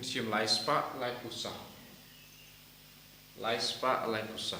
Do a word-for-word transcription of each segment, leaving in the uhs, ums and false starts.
Shim lai spah lai pusa. Lai spah lai pusa.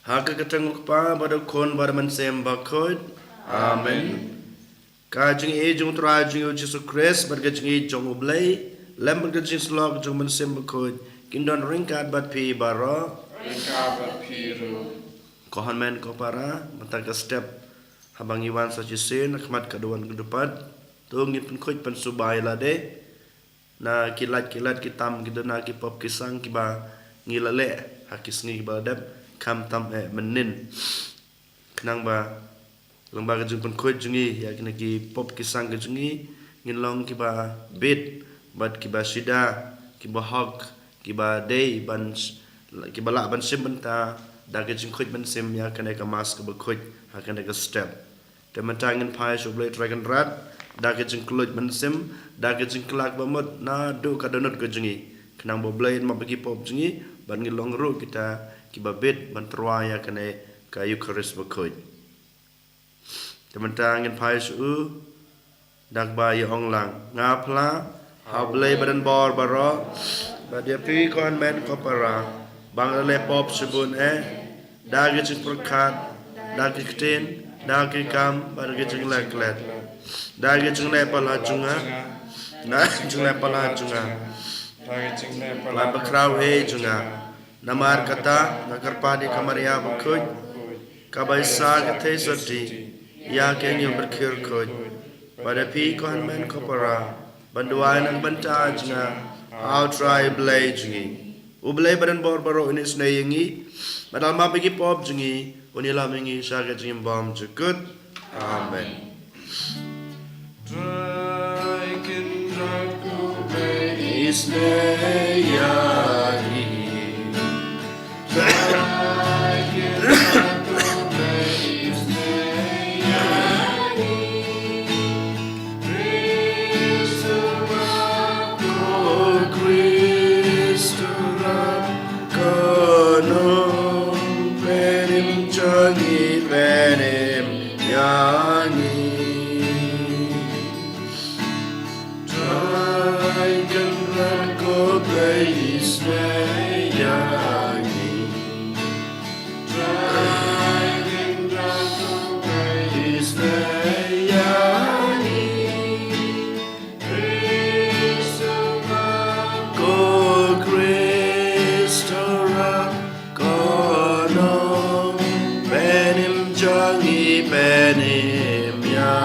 Ha ka kyrteng u Kpa bad u Khun bad u Mynsiem Bakhuid. Amen. Ka jingïeit jong u Trai jong ngi u Jisu Khrist bad ka jingïeit jong u Blei lem bad ka jingïasyllok jong u Mynsiem Bakhuid kin don ryngkat bad phi baroh. Ryngkat bad phi ruh. Ko hynmen ko para, mynta ka step haba ngi wan sa shisien ha khmat ka duwan ka dupat, to ngin pynkhuid pynsuba ïa lade na ki lait ki lait ki tam ki duna ki pop ki sang kiba ngi la leh ha ki sngi kiba la dep, khamtam eh mynnin. Khnang ba lyngba ka jingpynkhuid jong ngi ïa kine ki pop ki sang ki jong ngi, ngin long kiba bit bad kiba shida, kiba hok, kiba dei ban sh-, kiba lah ban shim bynta da ka jingkhuid mynsiem ïa kane ka Mass kaba khuid ha kane ka step. Te mynta ngin phai sha u Blei Trai Kynrad da ka jingkylluid mynsiem, da ka jingkylla kaba mut naduh ka dohnud ka jong ngi, khnang ba u Blei un map ïa ki pop jong ngi bad ngin long ruh kita kiba bit ban tyrwa ïa kane ka Eukharist bakhuid. Te mynta ngin phai sha u da kaba ïa ong lang: Nga phla ha u Blei badonbor baroh bad ïa phi ko hynmen ko para, ba nga la leh pop shibun eh, da ki jingpyrkhat, da ki ktien, da ki kam bad da ki jingleh klet, da ki jingleh palat jong nga, da ki jingleh palat jong nga, da ki jingleh palat bakhraw eh jong nga. Namar kata nga kyrpad ïa ka Maria bakhuid, kaba ïa sa ka theisotti ïa ki angel bakhuid, bad ïa phi ko hynmen ko para, ban duwai na ka bynta jong nga ha u Trai Blei jong ngi. U Blei badonbor baroh un isynei ïa ngi bad un map ïa ki pop jong ngi, un ïalam ïa ngi sha ka jingim bymjukut. Amen. Trai Kynrad ko Blei isynei ïa ngi. Trai Kynrad ko Blei isynei ïa ngi. Khrist u rap, ko Khrist u rap, ko nongpynim jong ngi pynim ïa ngi. Trai Kynrad ko Blei isynei ïa ngi. Trai Kynrad ko Blei isynei ïa ngi. Khrist u rap, ko Khrist u rap, ko nongpynim jong ngi pynim ïa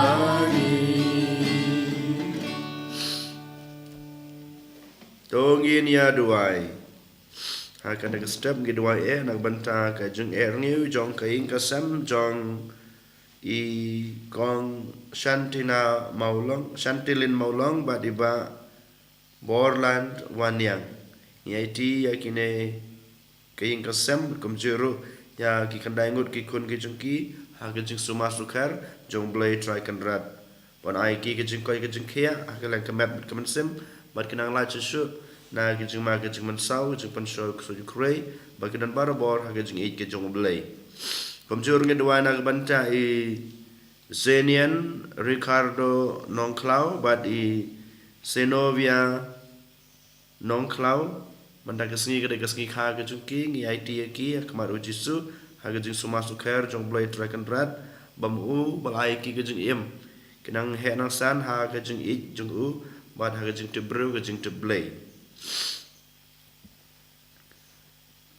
ngi. To ngin ïa duwai. Ka dei ka step ngi duwai eh na ka bynta ka jingeh rngiew jong ka ïing ka sem jong i Kong Shantina Mawlong, Shantilin Mawlong bad i Bah Borland Wanniang. Ngi aiti ïa kine ka ïing ka sem kumjuh ruh ïa ki khyndai ngut ki khun ki jong ki ha ka jingsumar sukher jong U Blei Trai Kynrad. Ban ai ki ka jingkoit ka jingkhiah ha ka liang ka met bad ka mynsiem bad ki nang lait shuh shuh na ka jingma ka jingmynsaw, ka jingpynshoi ka suk jingkhuslai bad ki don barabor ha ka jingïeit ka jong U Blei. Kumjuh ruh ngi duwai na ka bynta i Zenian Ricardo Nongkhlaw bad i Zenovia Nongkhlaw. Mynta ka sngi ka dei ka sngi kha ka jong ki, ngi aiti ïa ki ha khmat U Jisu ha ka jingsumar sukher jong U Blei Trai Kynrad, ba ma u ba la ai ki ka jingim, ki nang heh nang san ha ka jingïeit jong u bad ha ka jingtip briew ka jingtip Blei.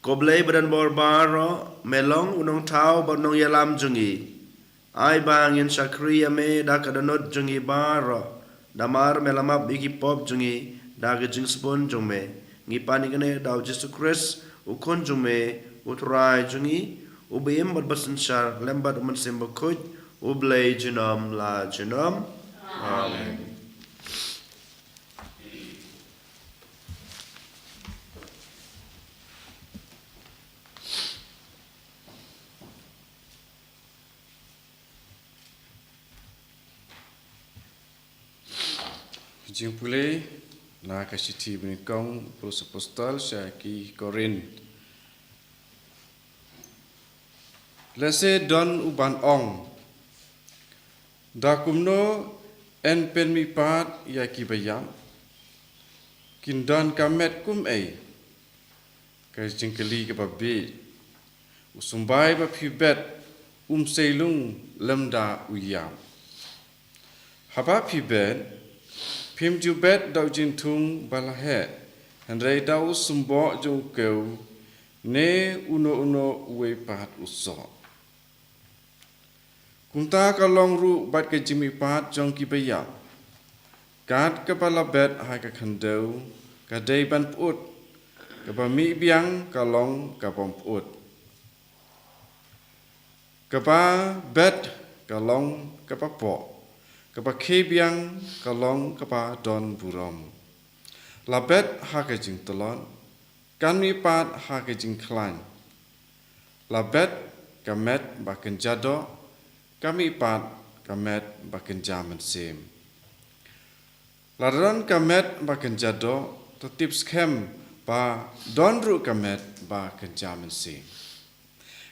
Ko Blei ba don bor baroh, me long u nongthaw bad u nongïalam jong ngi. Ai ba ngin shakri ïa me da ka dohnud jong ngi baroh, namar me la map ïa ki pop jong ngi da ka jingsbun jong me. Ngi pan ïa kane da U Jisu Khrist, U Khun jong me, U Trai jong ngi, uba im bad ba synshar lem bad U Mynsiem Bakhuid, U Blei junom la junom. Amen. Jingpule na ka shithi banyngkong u Paulus Apostol sha ki Korinth. Lehse don uban ong, da kumno yn pynmihpat ïa ki baïap? Kin don ka met kum ei? Ka jingkylli kaba bieit. U symbai ba phi bet um sei lung lymda u ïap. Haba phi bet, phim ju bet da u jingthung ba la heh, hynrei da u symboh jong u kew, ne uno uno uwei pat u soh. Kumta ka long ruh bad ka jingmihpat jong ki baïap. Kat kaba la bet ha ka khyndew ka dei ban pyut, kaba mih biang ka long ka bym pyut. Kaba bet ka long kaba poh, kaba khie biang ka long kaba don burom. La bet ha ka jingtlot, kan mihpat ha ka jingkhlaiñ. La bet ka met ba kynja doh, ka mihpat ka met ba kynja mynsiem. Lada don ka met ba kynja doh, to tip skhem ba don ruh ka met ba kynja mynsiem.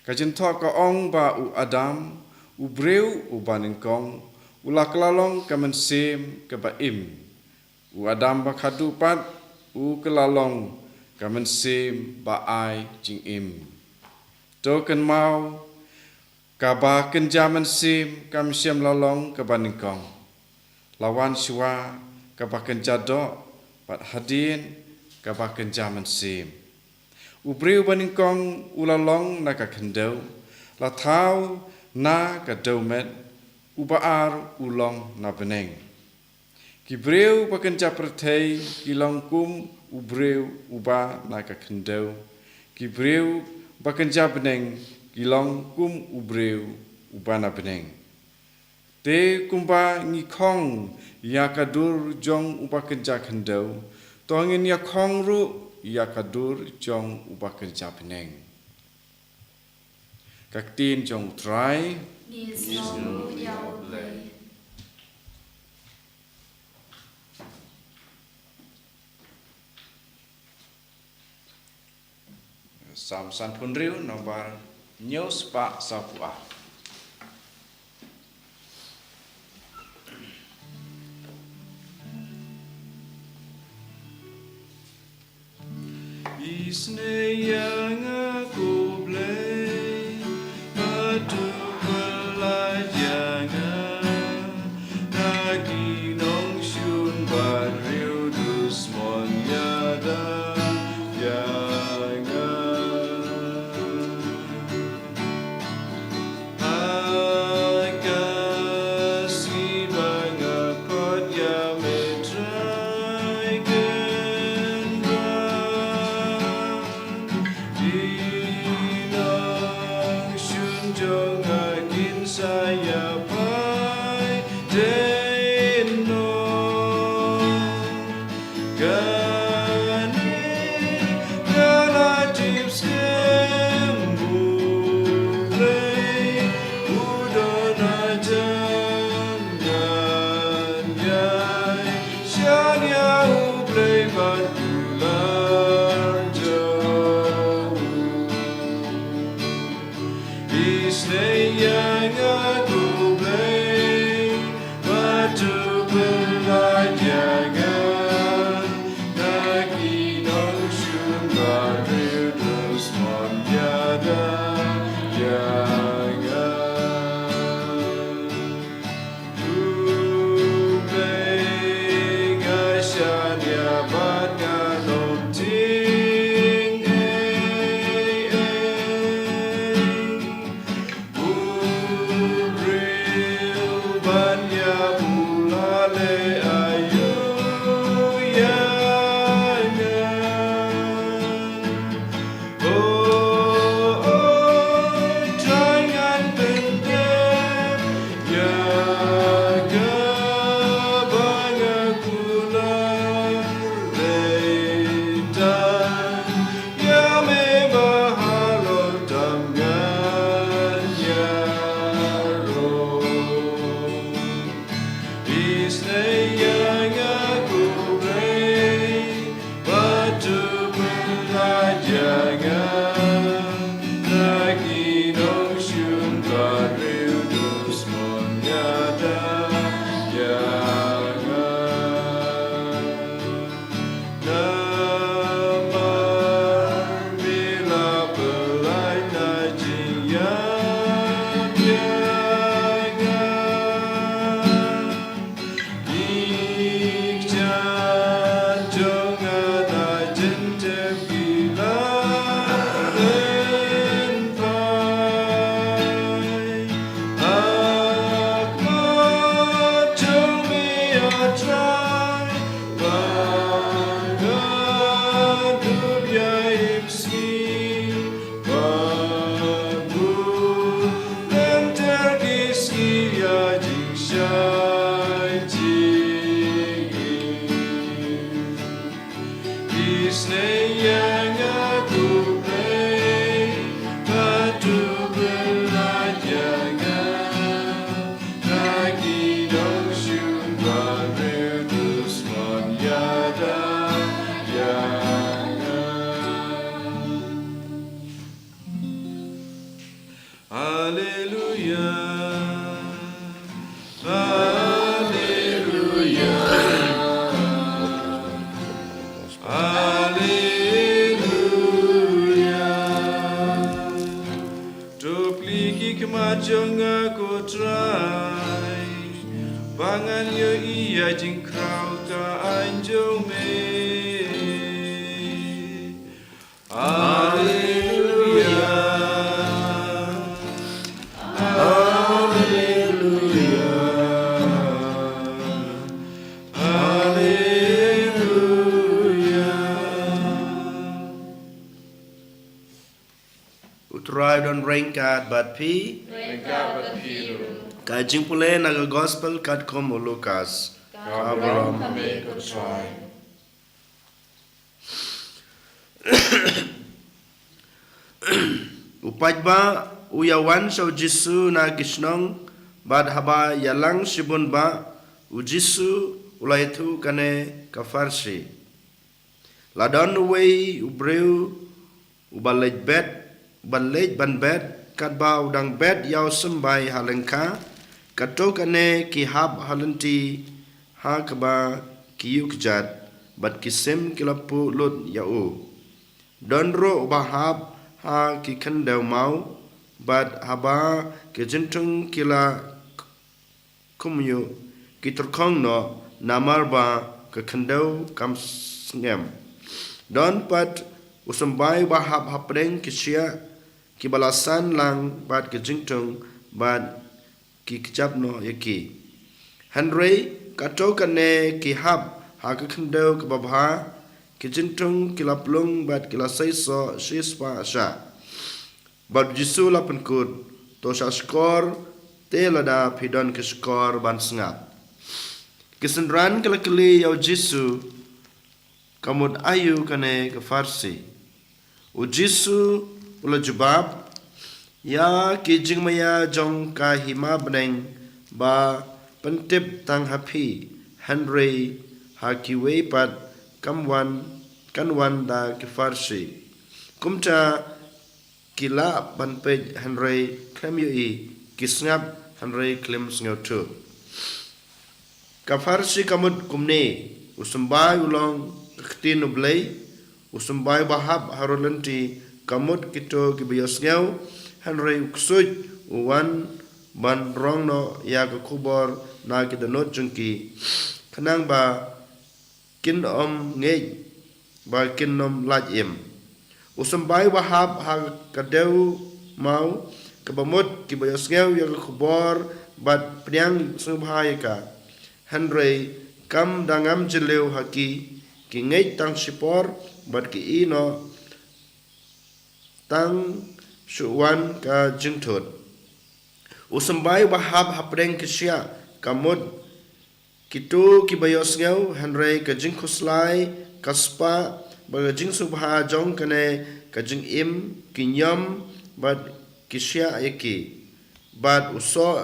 Ka jingthoh ka ong ba u Adam, u briew uba nyngkong, u la kylla long ka mynsiem kaba im. U Adam ba khadduh pat u kylla long ka mynsiem ba ai jingim. To kynmaw, kaba kynja mynsiem kam shym la long kaba nyngkong. La wan shuwa kaba kynja doh, bad hadien kaba kynja mynsiem. U briew ba nyngkong u la long na ka khyndew, la thaw na ka dewmet, uba ar u long na bneng. Ki briew ba kynja pyrthei ki long kum u briew uba na ka khyndew. Ki briew ba kynja bneng ki long kum u briew uba na bneng. Te kumba ngi khong ïa ka dur jong uba kynja khyndew, to ngin ïa khong ruh ïa ka dur jong uba kynja bneng. Ka ktien jong U Trai. Ngi sngew ïa U Blei. Salm sanphew hynriew, nombar hynñiew spah sawphew ar. Isynei ïa nga ko Blei, bad to pyllait ïa nga na ki nongshun bad riew dusmon ïada ïa nga. Ha ka sngi ba nga khot ïa me Trai Kynrad, Isn't ïa nga U Blei, bad u pynlait ïa nga na ki nongshun briew, dusmon ïada ïa nga. U Blei, nga shaniah bad ngan ym tieng ei ei. U briew ban ïap u la leh aïu ïa nga? O, o Trai, ngan pyndem ïa kaba nga kular. Leit tang ïa me, ba halor tam ngan ïaroh. Isn't ïa nga U Blei, bad u pynlait ïa nga na ki nongshun briew, dusmon ïada ïa nga. Namar me la pynlait na jingïap ïa nga, ki kjat jong nga na jyntep ki la lynpai. Ha khmat jong me, A Trai, ba nga dup ïa i sngi, bad bun lynter ki sngi ïa jingshai jingim. Isn't ïa nga U Blei, bad u pynlait ïa nga na ki nongshun briew, dusmon ïada ïa nga. Haleluia. Haleluia. Haleluia. To plie ki khmat jong nga, ko Trai, ba ngan ïohi ïa jingkhraw ka aiñ jong me. Haleluia. Haleluia. Haleluia. U Trai don ryngkat bad phi. Ryngkat bad phi ruh. Ka jingpule na ka Gospel katkum u Lukas. Ka burom ha me, ko Trai. U paidbah u ïawan sha u Jisu na ki shnong, bad haba ïalang shibun bah, u Jisu u la ïathuh kane ka pharshi. La don uwei u briew uba leit bet, uba leit ban bet, katba u dang bet ïa u symbai ha lyngkha, kato kane ki hap ha lynti ha kaba ki ïuh kjat, bad ki sim ki la puh lut ïa u. Don ruh uba hap ha ki khyndew maw, bad haba ki jingthung ki la kumjuh, ki tyrkhong noh, namar ba ka khyndew kam sngem. Don pat u symbai uba hap hapdeng ki shiah kiba la san lang bad ki jingthung, bad ki kjap noh ïa ki. Hynrei kato kane ki hap ha ka khyndew kaba bha, ki jingthung ki la plung bad ki la seisoh shispah shah. Bad u Jisu u la pynkut, to shah shkor te lada phi don ki shkor ban sngap. Ki synran ki la kylli ïa u Jisu, ka mut aïu kane ka pharshi. U Jisu u la jubab, ïa ki jingmaïa jong ka hima bneng ba pyntip tang ha phi, hynrei ha kiwei pat kan wan, kan wan da ki pharshi. Kumta ki lah ban peit hynrei khlem ïohi, ki sngap hynrei khlem sngewthuh. Ka Pharisi ka mut kumne, u symbai u long ka ktien U Blei, u symbai ba hap ha rud lynti ka mut kito kiba ïohsngew, hynrei u ksuid u wan ban rong noh ïa ka khubor na ki dohnud jong ki, khnang ba kin ym ngeit, ba kin ym lait im. U symbai ba hap ha ka dew maw, kaba mut kiba ïohsngew ïa ka khubor bad pdiang sngewbha ïa ka. Hynrei kam da ngam jylliew ha ki, ki ngeit tang shipor bad ki ïeh noh tang shu wan ka jingthut. U symbai ba hap hapdeng ki shiah ka mut kito kiba ïohsngew, hynrei ka jingkhuslai, ka spah bad ka jingsngewbha jong kane ka jingim ki ñiom bad ki shiah ïa ki, bad u soh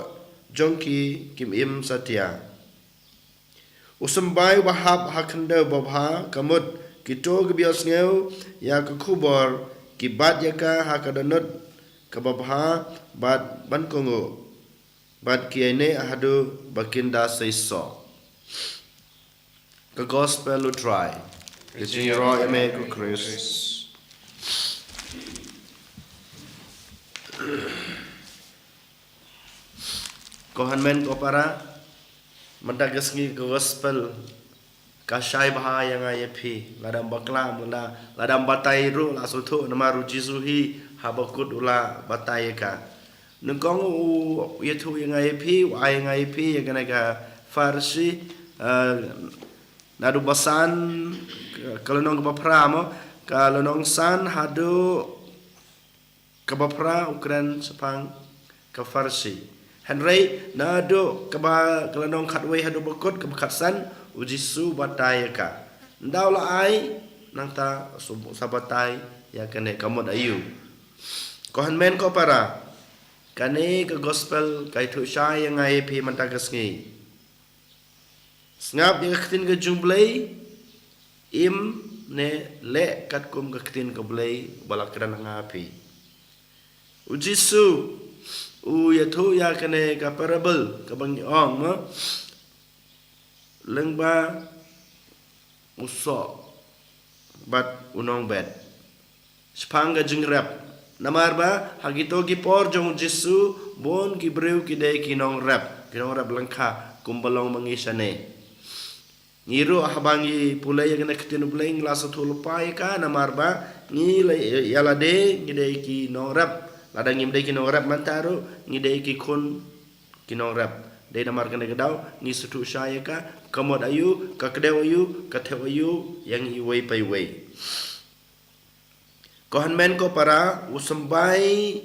jong ki kim im satia. U symbai ba hap ha khyndew babha ka mut kito kiba ïohsngew ïa ka khubor, ki bat ïa ka ha ka dohnud kaba bha bad ban kohnguh, bad ki ïaineh haduh ba kin da sei soh. Ka Gospel U Trai. Ka jingïaroh ïa me ko Khrist. Ko hynmen ko para, mynta ka sngi ka Gospel ka shai bha ïa nga ïa phi, lada ym bakla, lada, lada ym batai ruh la sngewthuh, namar U Jisu hi haba kut u la batai ïa ka. Nyngkong u ïathuh ïa nga ïa phi, u ai ïa nga ïa phi ïa kane ka Pharisi, eh, naduh ba san, ka lynnong kaba phra mo, ka lynnong san haduh kaba phra u kren shaphang ka Pharisi. Hynrei naduh kaba, ka lynnong khatwei haduh ba kut kaba khatsan, U Jisu batai ïa ka. Ynda u la ai, nangta sa batai ïa kane, ka mut aïu? Ko hynmen ko para, kane ka Gospel ka ïathuh shai ïa nga ïa phi mynta ka sngi. Sngap ïa ka ktien ka jong U Blei, im ne leh katkum ka ktien ka Blei ba la kren ha nga ha phi. U Jisu u ïathuh ïa kane ka parable kaba ngi ong mo, lyngba u soh bad u nongbet shaphang ka jingrep. Namar ba ha kito ki por jong U Jisu, bun ki briew ki dei ki nongrep, ki nongrep lyngkha, kumba long ma ngi shane. Ngi ruh haba ngi pule ïa kane ka ktien U Blei ngi la sngewthuh lypa ïa ka, namar ba ngi la, ïa lade ngi dei ki nongrep. Lada ngim dei ki nongrep mynta ruh, ngi dei ki khun ki nongrep. Dei namar kane ka daw ngi sngewthuh shai ïa ka, ka mut aïu, ka kdew aïu, ka thew aïu ïa ngi iwei pa iwei. Ko hynmen ko para, u symbai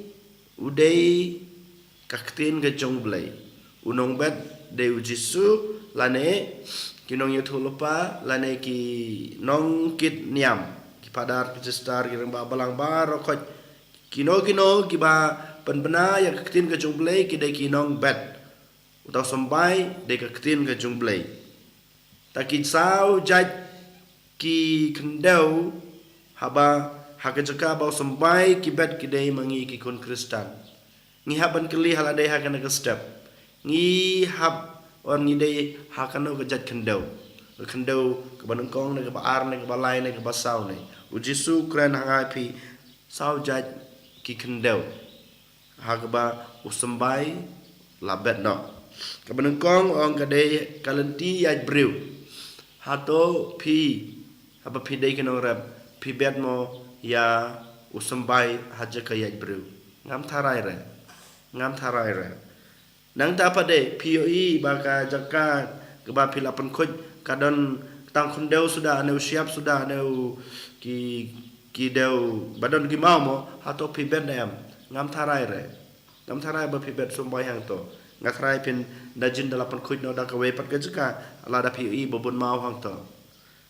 u dei ka ktien ka jong U Blei. U nongbet dei U Jisu, lane ki nongïathuhlypa, lane ki nongkit niam, ki phadar, ki sister, ki rangbah balang baroh khoit, kino kino kiba pynbna ïa ka ktien ka jong U Blei ki dei ki nongbet. Uta u symbai dei ka ktien ka jong U Blei. Ta ki saw jait ki khyndew, haba ha ka jaka ba u symbai ki bet ki dei ma ngi ki khun Khristan. Ngi hap ban kylli ha lade ha kane ka step. Ngi hap, or ngi dei ha kano ka jait khyndew. Ka khyndew kaba nyngkong ne, kaba ar ne, kaba lai ne, kaba saw ne. U Jisu u kren ha nga ha phi saw jait ki khyndew ha kaba u symbai la bet noh. Kaba nyngkong u ong ka dei ka lynti ïaid briew. Hato phi, haba phi dei ki nongrep, phi bet mo ïa u symbai ha jaka ïaid briew? Ngam tharai re. Ngam tharai re. Nangta pat de phi ïohi ba ka jaka kaba phi la pynkhuid ka don tang khyndew suda, ne u shyiap suda, ne u ki, ki dew ba don ki maw mo, hato phi bet ne em? Ngam tharai re. Ngam tharai ba phi bet symbai hangto. Nga tharai phin da jin da la pynkhuid noh da kawei pat ka jaka, lada phi ïohi ba bun maw hangto.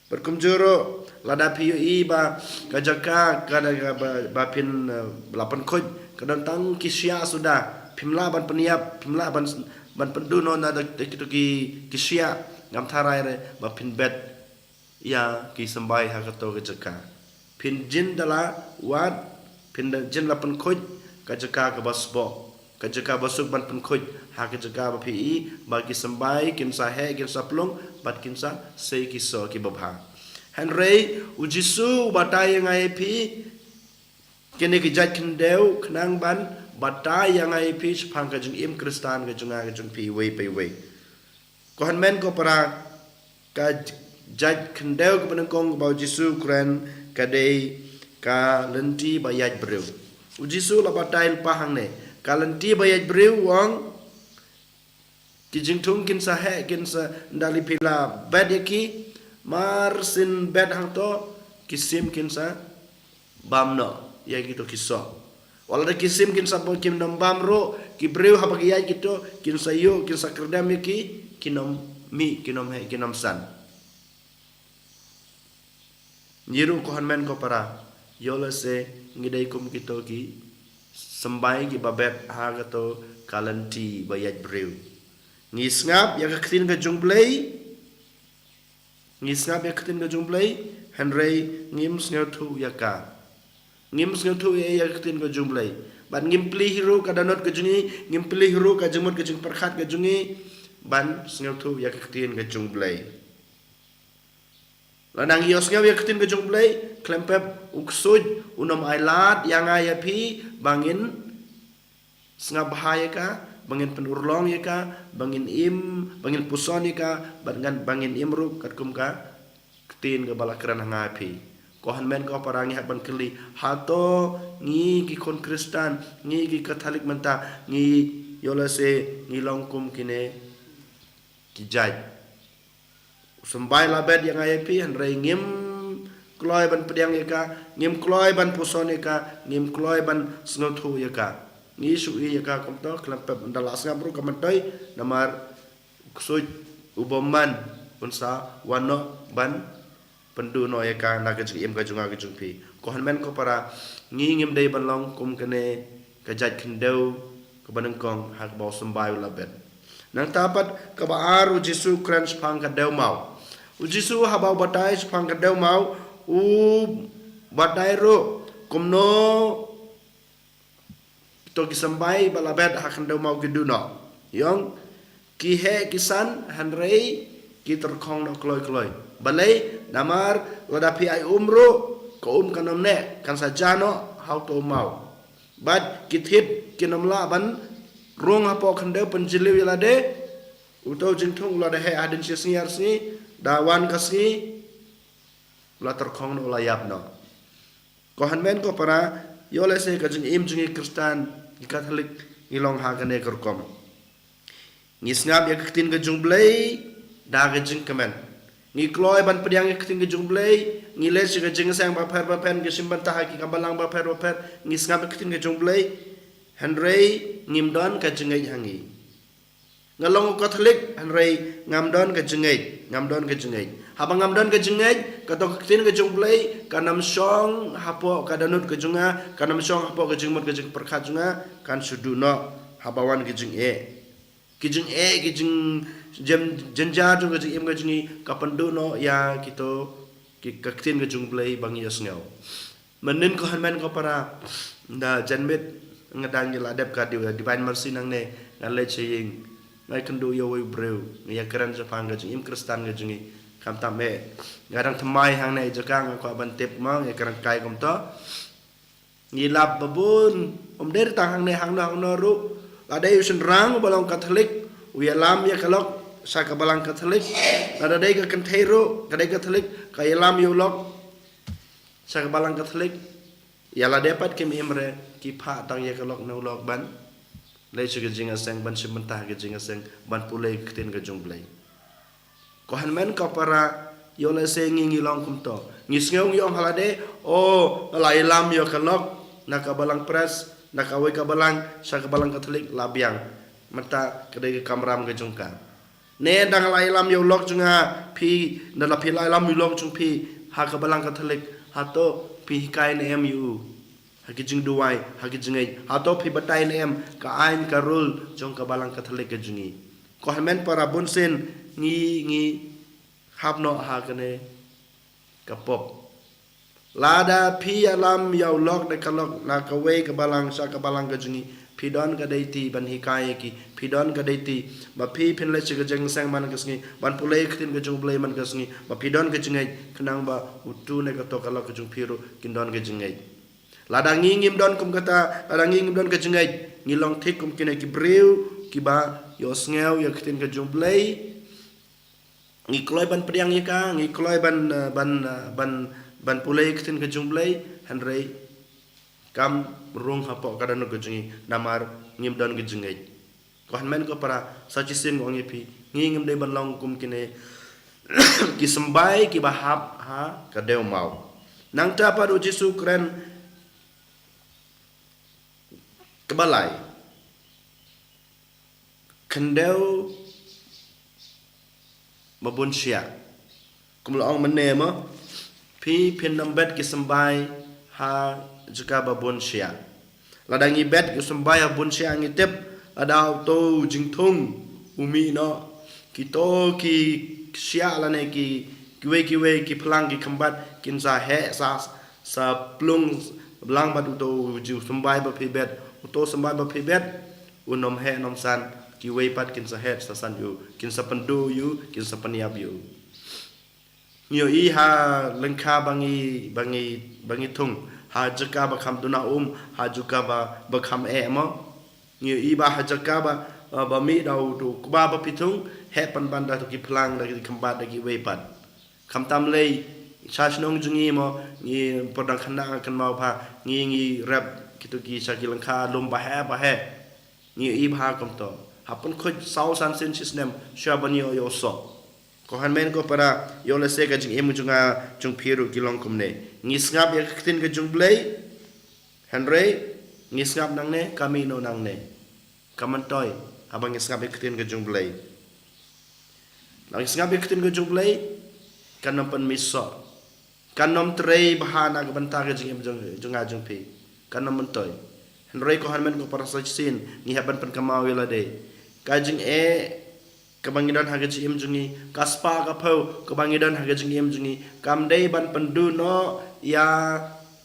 Bad kumjuh ruh, lada phi ïohi ba ka jaka ka da, ka ba, ba phin, eh, la pynkhuid ka don tang ki shyiap suda, phim lah ban pynïap, phim lah ban, ban pynduh noh na da, da kito ki, ki shyiap, ngam tharai re ba phin bet ïa ki symbai ha kato ka jaka. Phin jin da la wad, Kin da jin la pynkhuid ka jaka kaba sboh, ka jaka ba suk ban pynkhuid ha ka jaka ba phi i ba ki symbai kin sa heh, kin sa plung bad kin sa sei ki soh kiba bha. Hynrei u Jisu u batai ïa nga ïa phi kine ki jait khyndew khnang ban batai ïa nga ïa phi shaphang ka jingim Khristan ka jong nga ka jong phi iwei pa iwei. Ko hynmen ko para, ka j-, jait khyndew kaba nyngkong kaba u Jisu u kren ka dei ka lynti ba ïaid briew. U Jisu la batai lypa hangne, ka lynti ba ïaid briew u ong, ki jingthung kin sa heh, kin sa, ynda lei phi la bet ïa ki, mar syn bet hangto, ki sim kin sa bam noh ïa kito ki soh. Wat la da ki sim kin sa bam, kim nym bam ruh, ki briew haba ki ïaid kito kin sa ïoh, kin sa kyrdem ïa ki, kin nym mih, kin nym heh, kin nym san. Ngi ruh ko hynmen ko para, ïoh lehse ngi dei kum kito ki symbai kiba bet ha kato ka lynti ba ïaid briew. Ngi sngap ïa ka ktien ka jong U Blei, ngi sngap ïa ka ktien ka jong U Blei, hynrei ngim sngewthuh ïa ka. Ngim sngewthuh ïa, ïa ka ktien ka jong U Blei. Bad ngim plie hi ruh ka dohnud ka jong ngi, ngim plie hi ruh ka jingmut ka jingpyrkhat ka jong ngi ban sngewthuh ïa ka ktien ka jong U Blei. Lada ngi ïohsngew ïa ka ktien ka jong U Blei, khlem pep u ksuid un ym ailad ïa nga ïa phi ba ngin sngap bha ïa ka, ba ngin pynurlong ïa ka, ba ngin im, ba ngin puson ïa ka, bad ngan, ba ngin im ruh katkum ka ktien kaba la kren ha nga ïa phi. Ko hynmen ko para, ngi hap ban kylli, hato ngi ki khun Khristan, ngi ki Katholik mynta, ngi ïoh lehse ngi long kum kine ki jait. U symbai la bet ïa nga ïa phi, hynrei ngim kloi ban pdiang ïa ka, ngim kloi ban puson ïa ka, ngim kloi ban sngewthuh ïa ka. Ngi shu ïohi ïa ka kumto, khlem pep ynda la sngap ruh ka myntoi, namar u ksuid u bymman un sa wan noh ban pynduh noh ïa ka na ka jingim ka jong nga ka jong phi. Ko hynmen ko para, ngi ngim dei ban long kum kane ka jait khyndew kaba nyngkong ha kaba u symbai u la bet. Nangta pat kaba ar, u Jisu u kren shaphang ka dewmaw. U Jisu haba u batai shaphang ka dewmaw, u batai ruh kumno to ki symbai ba la bet ha ka dewmaw ki duh noh. U ong, ki heh ki san, hynrei ki tyrkhong noh kloi kloi. Balei? Namar lada phi ai um ruh, ka um kan ym neh, kan sa jah noh ha uto u maw. Bad ki thied kin ym lah ban rung hapoh khyndew pynjylliew ïa lade. Uto u jingthung u la da heh hadien shi sngi ar sngi, da wan ka sngi u la tyrkhong noh, u la ïap noh. Ko hynmen ko para, ïoh lehse ka jingim jong ngi Khristan, ngi Katholik, ngi long ha kane ka rukom. Ngi sngap ïa ka ktien ka jong U Blei da ka jingkmen. Ngi kloi ban pdiang ïa ka ktien ka jong U Blei, ngi leit sha ka jingïaseng bapher bapher, ngi shim bynta ha ki ka balang bapher bapher, ngi sngap ïa ka ktien ka jong U Blei, hynrei ngim don ka jingngeit ha ngi. Nga long u Katholik, hynrei ngam don ka jingngeit, ngam don ka jingngeit. Haba ngam don ka jingngeit, kato ka ktien ka jong U Blei kan ym shong hapoh ka dohnud ka jong nga, kan ym shong hapoh ka jingmut ka jingpyrkhat jong nga, kan shu duh noh haba wan ka jingeh. Ka jingeh, ka jing, jem, jynjar jong ka jingim ka jong ngi ka pynduh noh ïa kito ki, ka ktien ka jong U Blei ba ngi ïohsngew. Mynnin ko hynmen ko para, ynda janmiet nga dang ïa la dep ka di-, Divine Mercy nangne, nga leit sha ïing, nga ïakynduh ïa uwei u briew, nga ïakren shaphang ka jingim Khristan ka jong ngi. Khamtam eh, nga dang thymmai hangne, jaka nga kwah ban tip mo, nga ïakren kai kumto. Ngi lap ba bun, ym dei tang hangne, hangno hangno ruh. Lada dei u shynrang uba long Katholik, u ïalam ïa ka lok sha ka balang Katholik. Lada dei ka kynthei ruh, ka dei Katholik, ka ïalam ïa u lok sha ka balang Katholik. Ïa lade pat kim im re, ki phah tang ïa ka lok na u lok ban leit sha ka jingïaseng, ban shim bynta ha ka jingïaseng, ban pule ka ktien ka jong U Blei. Ko hynmen ko para, ïoh lehse ngi, ngi long kumto. Ngi sngew, ngi ong ha lade, o, nga la ïalam ïa ka lok na ka balang Pres, na kawei ka balang, sha ka balang Katholik, la biang. Mynta ka dei ka kamram ka jong ka. Ne ynda nga la ïalam ïa u lok jong nga, phi, ynda la phi la ïalam ïa u lok jong phi ha ka balang Katholik, hato phi hikai ne em ïa u ha ki jingduwai, ha ki jingngeit, hato phi batai ne em ka aiñ ka rule jong ka balang Katholik ka jong ngi? Ko hynmen para, bunsien ngi, ngi hap noh ha kane ka pop. Lada phi ïalam ïa u lok da ka lok na kawei ka balang sha ka balang ka jong ngi, phi don ka duty ban hikai ïa ki, phi don ka duty ba phi phin leit sha ka jingïaseng man ka sngi, ban pule ïa ka ktien ka jong U Blei man ka sngi, ba phi don ka jingngeit, khnang ba utu ne kato ka lok ka jong phi ruh kin don ka jingngeit. Lada ngi ngim don kum kata, lada ngi ngim don ka jingngeit, ngi long thik kum kine ki briew kiba ïohsngew ïa ka ktien ka jong U Blei, ngi kloi ban pdiang ïa ka, ngi kloi ban, eh, ban, eh, ban, ban pule ïa ka ktien ka jong U Blei, hynrei kam rung hapoh ka dohnud ka jong ngi, namar ngim don ka jingngeit. Ko hynmen ko para, sa shisien nga ong ïa phi, ngi ngim dei ban long kum kine ki symbai kiba hap ha ka dewmaw. Nangta pat U Jisu u kren kaba lai. Khyndew ba bun shiah. Kum la ong mynne mo, phi phin ym bet ki symbai ha jaka ba bun shiah. Lada ngi bet ki symbai ha bun shiah ngi tip, lada uto u jingthung u mih noh, kito ki shiah lane ki, kiwei kiwei ki phlang ki khymbat kin sa heh sa, sa plung lang bad uto u jingsymbai ba phi bet, uto symbai ba phi bet un ym heh ym ym san, kiwei pat kin sa heh sa san ïa u, kin sa pynduh ïa u, kin sa pynïap ïa u. Ngi ïohi ha lyngkha ba ngi, ba ngi, ba ngi thung, ha jaka ba kham duna um, ha jaka ba, ba kham eh mo. Ngi ïohi ba ha jaka ba, ba mih da uto u kba ba phi thung, heh pynban da uto ki phlang, da ki khymbat, da kiwei pat. Khamtam lei sha shnong jong ngi mo, ngi por dang khynnah kynmaw pha, ngi, ngi rep kito ki sha ki lyngkha lum ba heh ba heh. Ngi ïohi bha kumto. Ha pynkhuid saw san sien shisnem shuwa ban ïoh ïoh soh. Ko hynmen ko para, ïoh lehse ka jingim jong nga jong phi ruh ki long kumne. Ngi sngap ïa ka ktien ka jong U Blei, hynrei ngi sngap nangne, ka mih noh nangne. Ka myntoi haba ngi sngap ïa ka ktien ka jong U Blei. Nang sngap ïa ka ktien ka jong U Blei, kan ym pynmih soh. Kan ym trei bha na ka bynta ka jingim jong, jong nga jong phi. Kan ym myntoi. Hynrei ko hynmen ko para, sa shisien ngi hap ban pynkynmaw ïa lade. Ka jingeh kaba ngi don ha ka jingim jong ngi, ka spah ka phew kaba ngi don ha ka jingim jong ngi, kam dei ban pynduh noh ïa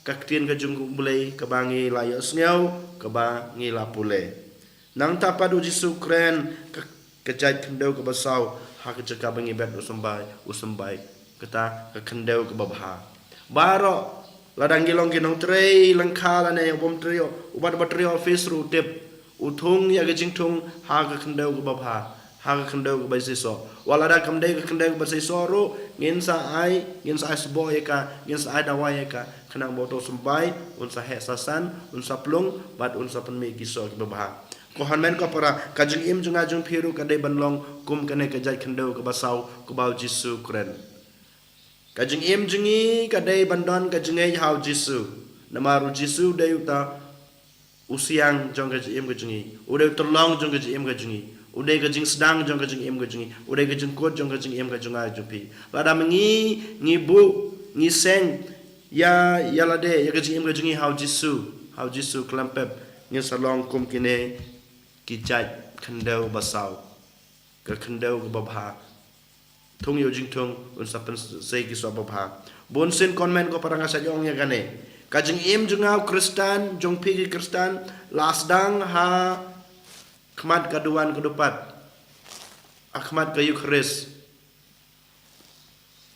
ka ktien ka jong U Blei kaba ngi la ïohsngew, kaba ngi la pule. Nangta pat U Jisu u kren ka, ka jait khyndew kaba saw ha ka jaka ba ngi bet u symbai, u symbai. Kata ka khyndew kaba bha. Baroh, lada ngi long ki nongtrei lyngkha lane u bym trei, uba, uba trei office ruh u tip, u thung ïa ka jingthung ha ka khyndew kaba bha, ha ka khyndew kaba seisoh. Wat lada kam dei ka khyndew kaba seisoh ruh, ngin sa ai, ngin sa ai sboh ïa ka, ngin sa ai dawai ïa ka, khnang ba uto u symbai un sa heh sa san, un sa plung, bad un sa pynmih ki soh kiba bha. Ko hynmen ko para, ka jingim jong nga jong phi ruh ka dei ban long kum kane ka jait khyndew kaba saw kaba U Jisu u kren. Ka jingim jong ngi ka dei ban don ka jingngeit ha U Jisu. Namar U Jisu u dei uta u siang jong ka jingim ka jong ngi. U dei u tyllong jong ka jingim ka jong ngi. U dei ka jingsdang jong ka jingim ka jong ngi. U dei ka jingkut jong ka jingim ka jong nga jong phi. Lada ma ngi, ngi buh, ngi seng ïa, ïa lade, ïa ka jingim ka jong ngi ha U Jisu, ha U Jisu khlem pep ngin sa long kum kine ki jait khyndew ba saw, ka khyndew kaba bha. Thung ïa u jingthung, un sa pynsei ki soh ba bha. Bun sien ko hynmen ko para, nga sa ong ïa kane. Ka jingim jong nga u Khristan, jong phi ki Khristan, la sdang ha khmat ka duwan ka dupat, ha khmat ka Eukharist,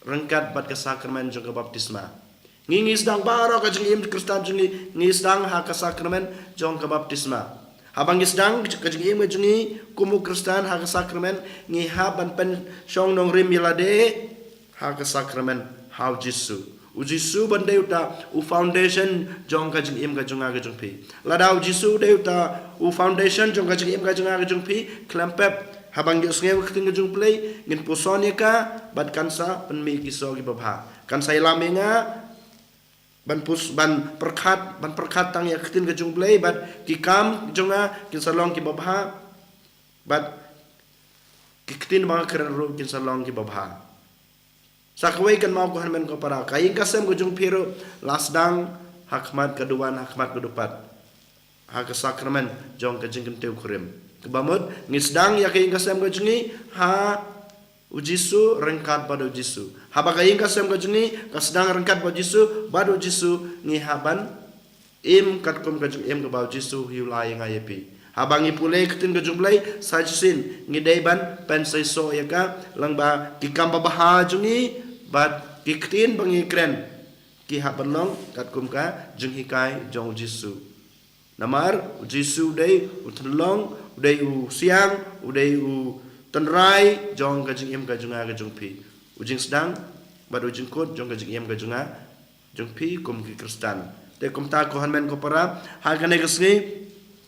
ryngkat bad ka sakramen jong ka baptisma. Ngi, ngi sdang baroh ka jingim Khristan jong ngi, ngi sdang ha ka sakramen jong ka baptisma. Haba ngi sdang ka jingim jong ngi kum u Khristan ha ka sakramen, ngi hap ban pynshong nongrim ïa lade ha ka sakramen, ha U Jisu. U Jisu ban dei uta u foundation jong ka jingim ka jong nga ka jong phi. Lada U Jisu u dei uta u foundation jong ka jingim ka jong nga ka jong phi, khlem pep, haba ngi ïohsngew ka ktien ka jong U Blei, ngin puson ïa ka, bad kan sa pynmih ki soh kiba bha. Kan sa ïalam ïa nga ban pus, ban pyrkhat, ban pyrkhat tang ïa ka ktien ka jong U Blei, bad ki kam jong nga kin sa long kiba bha, bad ki ktien ba nga kren ruh kin sa long kiba bha. Sa kawei kynmaw ko hynmen ko para, ka ïing ka sem ka jong phi ruh la sdang ha khmat ka duwan, ha khmat ka dupat, ha ka sakramen jong ka jingkyntiew kurim. Kaba mut, ngi sdang ïa ka ïing ka sem ka jong ngi ha U Jisu ryngkat bad u Jisu. Haba ka ïing ka sem ka jong ngi ka sdang ryngkat bad u Jisu, bad u Jisu, ngi hap ban im katkum ka jingim kaba u Jisu u la ïa nga ïa phi. Haba ngi pule ka ktien ka jong u Blei sa shisien, ngi dei ban pynseisoh ïa ka, lyngba ki kam babha jong ngi bad ki ktien ba ngi kren, ki hap ban long katkum ka jinghikai jong u Jisu. Namar u Jisu u dei u tynlong, u dei u siang, u dei u tynrai jong ka jingim ka jong nga ka jong phi. U jingsdang bad u jingkut jong ka jingim ka jong nga jong phi kum ki Khristan. Te kumta ko hynmen ko para, ha kane ka sngi,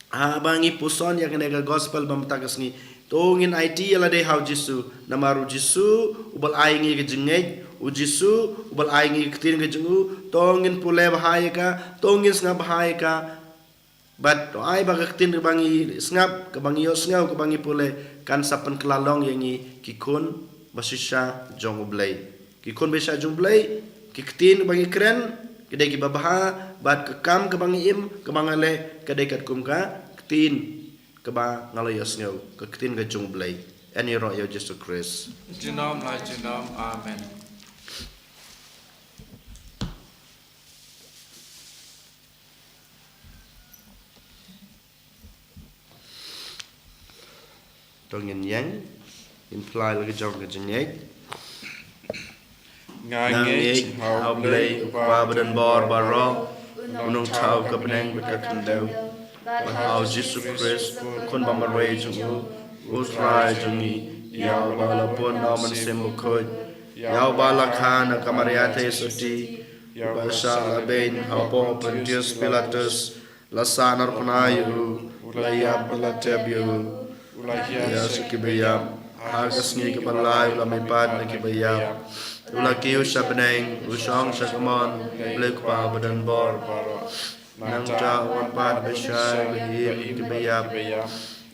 haba ngi puson ïa kane ka gospel ba mynta ka sngi, to ngin aiti ïa lade ha u Jisu. Namar u Jisu uba la ai ngi ka jingngeit, u Jisu uba la ai ngi ka ktien ka jong u. To ngin pule bha ïa ka, to ngin sngap bha ïa ka. Bad to ai ba ka ktien kaba ngi sngap, kaba ngi ïohsngew, kaba ngi pule, kan sa pynkylla long ïa ngi ki khun ba shisha jong u Blei. Ki khun ba shisha jong u Blei, ki ktien ba ngi kren ki dei kiba bha, bad ka kam kaba ngi im, kaba ngi leh, ka dei katkum ka ktien kaba ngi la ïohsngew, ka ktien ka jong u Blei. Ïaroh ïa u Jisu Khrist. Junom la junom. Amen. To ngin ïeng, ngin phla la ka jong ka jingngeit. Nga ngeit ha u Blei, u Kpa badonbor baroh, u nongthaw ka bneng bad ka khyndew, bad ha u Jisu Khrist, u khun ba marwei jong u, u Trai jong ngi, ïa uba la pun na u Mynsiem Bakhuid, ïa uba la kha na ka Maria Theisotti, uba shah la beiñ hapoh Pontius Pilatus, la sahnarphna ïa u, u la ïap bad la tep ïa u, u la hiar sha ki baïap, ha ka sngi kaba lai u la mihpat na ki baïap, u la kiew sha bneng, u shong sha kamon u Blei u Kpa badonbor. Nangta u wan pat ban shai ba im ïa ki baïap.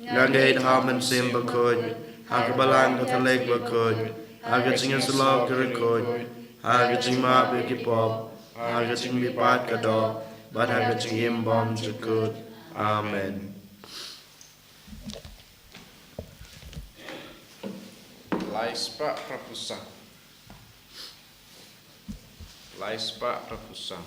Nga ngeit ha u Mynsiem Bakhuid, ha ka Balang Katholik bakhuid, ha ka jingïasyllok ki riewkhuid, ha ka jingmap ïa ki pop, ha ka jingmihpat ka doh, bad ha ka jingim bymjukut. Amen. Lai spah phra phew saw. Lai spah phra phew saw.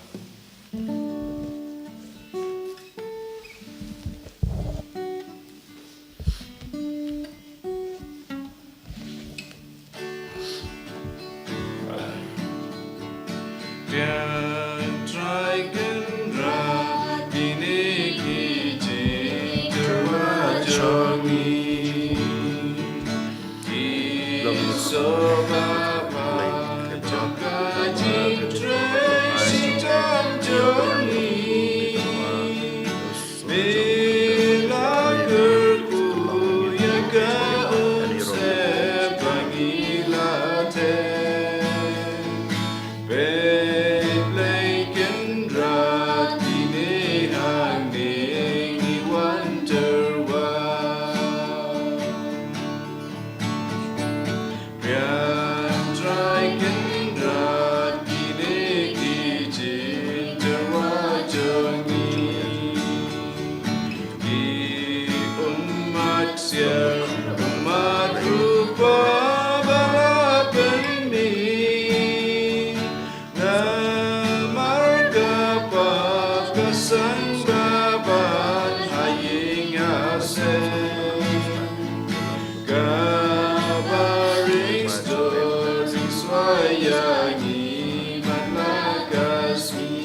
Kynrad kine ki jingtyrwa jong ngi. Ki sngewbha jong ka jingtrei shitom jong ngi. Me la kyrkhu ïa ka umsyep ba ngi la theh. Peit Blei, Kynrad kine hangne ngi wan tyrwa. Kynrad, Kynrad kine ki jingtyrwa jong ngi. Ki ummat siar, ummat rupa ba la pynmih. Namar ka pap ka sangba ban ha ïing ha sem. Kaba ring stor ring swai ïa ngi man la ka sngi.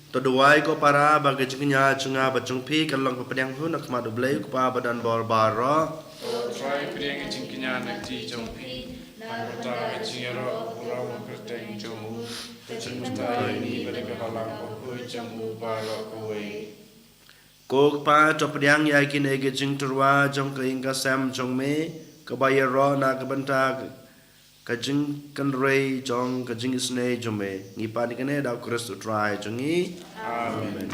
To duwai ko para ba ka jingkñia jong nga bad jong phi kan long ba pdiang hun ha khmat U Blei U Kpa badonbor baroh. To Trai, pdiang ïa ka jingkñia na ka kti jong phi, na ka bynta ka jingïaroh u rong kyrteng jong u, to jingmyntoi ïa ngi bad ïa ka balang bakhuid jong u baroh kawei. Ko Kpa, to pdiang ïa kine ki jingtyrwa jong ka ïing ka sem jong me, kaba ïaroh na ka bynta ka jingkynrei jong ka jingisynei jong me. Ngi pan ïa kane da U Khrist U Trai jong ngi. Amen. Amen.